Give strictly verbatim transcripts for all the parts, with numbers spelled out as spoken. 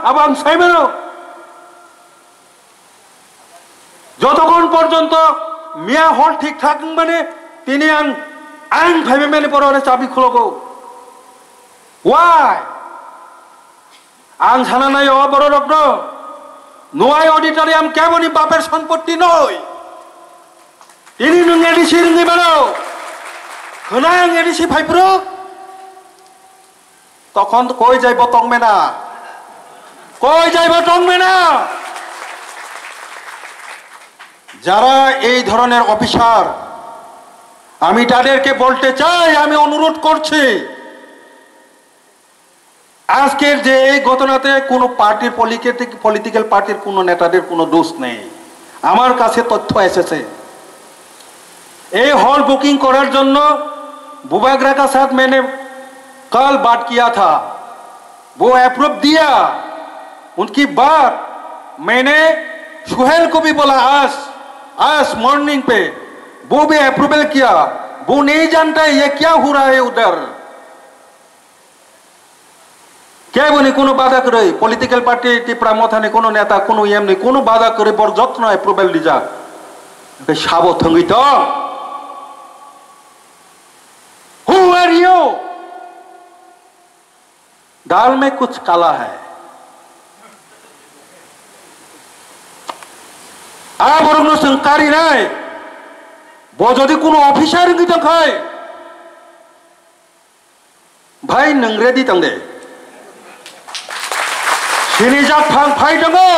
Abo ang sai mano. Jotokhon porjonto miya hor thik thak wngmani tini ang, ang phaibai mani borok chabi khulogo. Why? Ang sana nai o bororokno, nuai auditorium keboni baper sompotti noi. Tini nwng A D C rwngwi mano. Khwnang A D C phaiphuru. Tokhon koi jaibo tongmena. Koi jaibo tongmena. যারা এই ধরনের অফিসার, আমি তাদেরকে বলতে চাই, আমি অনুরোধ করছি, আজকের যে এই ঘটনাতে কোনো পার্টির পলিটিক-, পলিটিক্যাল পার্টির কোনো নেতাদের কোনো দোষ নেই, আমার কাছে তথ্য এসেছে। এই হল বুকিং করার জন্য বুবাগ্রা কা সাথ मैंने कल बात किया था, वो अप्रूव दिया। उनकी बात मैंने सुहेल को भी बोला आज, आज मॉर्निंग पे, वो भी अप्रूवल किया। वो नहीं जानता है ये क्या हो रहा है उधर। Keboni kuno bada kwrwi, political party Tipra Mothani kuno neta, kuno E M ni kuno bada kwrwi, bor jotno approval rijak. Hwnkhe sabo thwngwi tong. Who are you? Dal mein kuch kala hai. A borokno chwng karinai. Bo jodi kuno officer wngwi tongkhai, Bhai, nwng ready tong de? Sinijak phang phai tongo.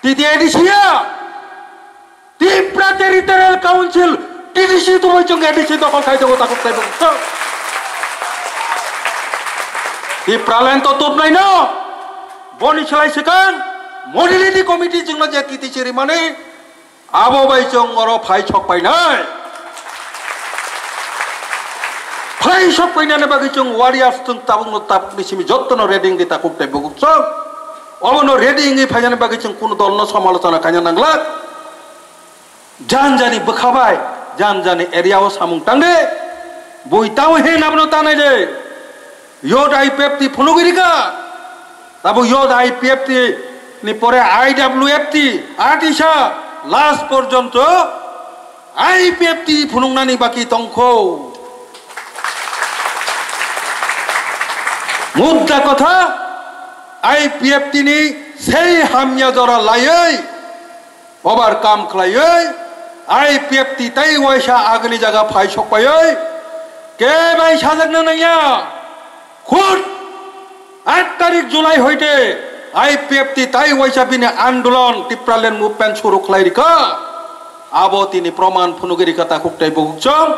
T T A D C ya. Tipra Territorial Council, T D C tubui chwng A D C dokol khai tongo, takhuk tei bwkhuk. Tipraland to tubnai no. Boni slai swkang Modality Committee chwngno je T T C rimani, Abo bai chwng oro phai sok painai. Phai sok painani bagwi chwng warriors chwng tabukno tabukni simi jottono ready wngwi takhuk tei bwkhuk chwng. Obono ready wngwi phainani bagwi chwng kunu dolno samalochona khaina nanglak. Jan jani bwkha bai, jan jani area o samung tangde. Bui tamo he nabno tanai de. Yod I P F T phunugwi rikha. Tabuk yod I P F T ni pore I W F T, atisa last porjonto I P F T phunuknani baki tongkho. Mudda kotha, I P F T ni sei hamya jora laiwi overcome khlaiwi I P F T tei waisa agini jaga phai sokpaiwi kebai sajakna nangya. Khud aat tarik July hoite I P F T tei waisa bini andolon Tipraland movement suru khlai rikha. Abo tini proman phunugwi rikha takhuk tei bwkhuk chwng.